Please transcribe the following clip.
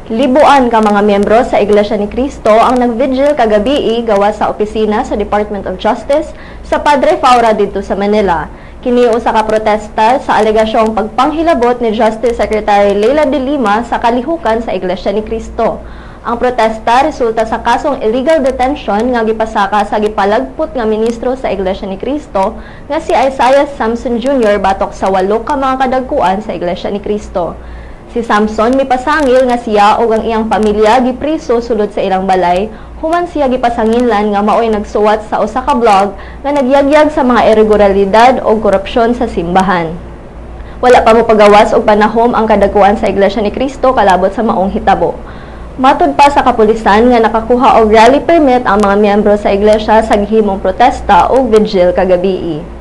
Libuan ka mga miyembro sa Iglesia ni Cristo ang nagvigil kagabii gawas sa opisina sa Department of Justice sa Padre Faura didto sa Manila. Kini usa ka protesta sa alegasyong pagpanghilabot ni Justice Secretary Leila de Lima sa kalihukan sa Iglesia ni Cristo. Ang protesta resulta sa kasong illegal detention nga gipasaka sa gipalagpot nga ministro sa Iglesia ni Cristo nga si Isaiah Samson Jr. batok sa walo ka mga kadagkuan sa Iglesia ni Cristo. Si Samson mipasangil nga siya ug ang iyang pamilya gipriso sulod sa ilang balay human siya gipasanginlan nga maoy nagsuwat sa usa ka blog nga nagyagyag sa mga irregularidad o korupsyon sa simbahan. Wala pa mopagawas og panahom ang kadagkuan sa Iglesia ni Cristo kalabot sa maong hitabo. Matud pa sa kapulisan nga nakakuha og rally permit ang mga miyembro sa iglesia sa gihimong protesta ug vigil kagabii.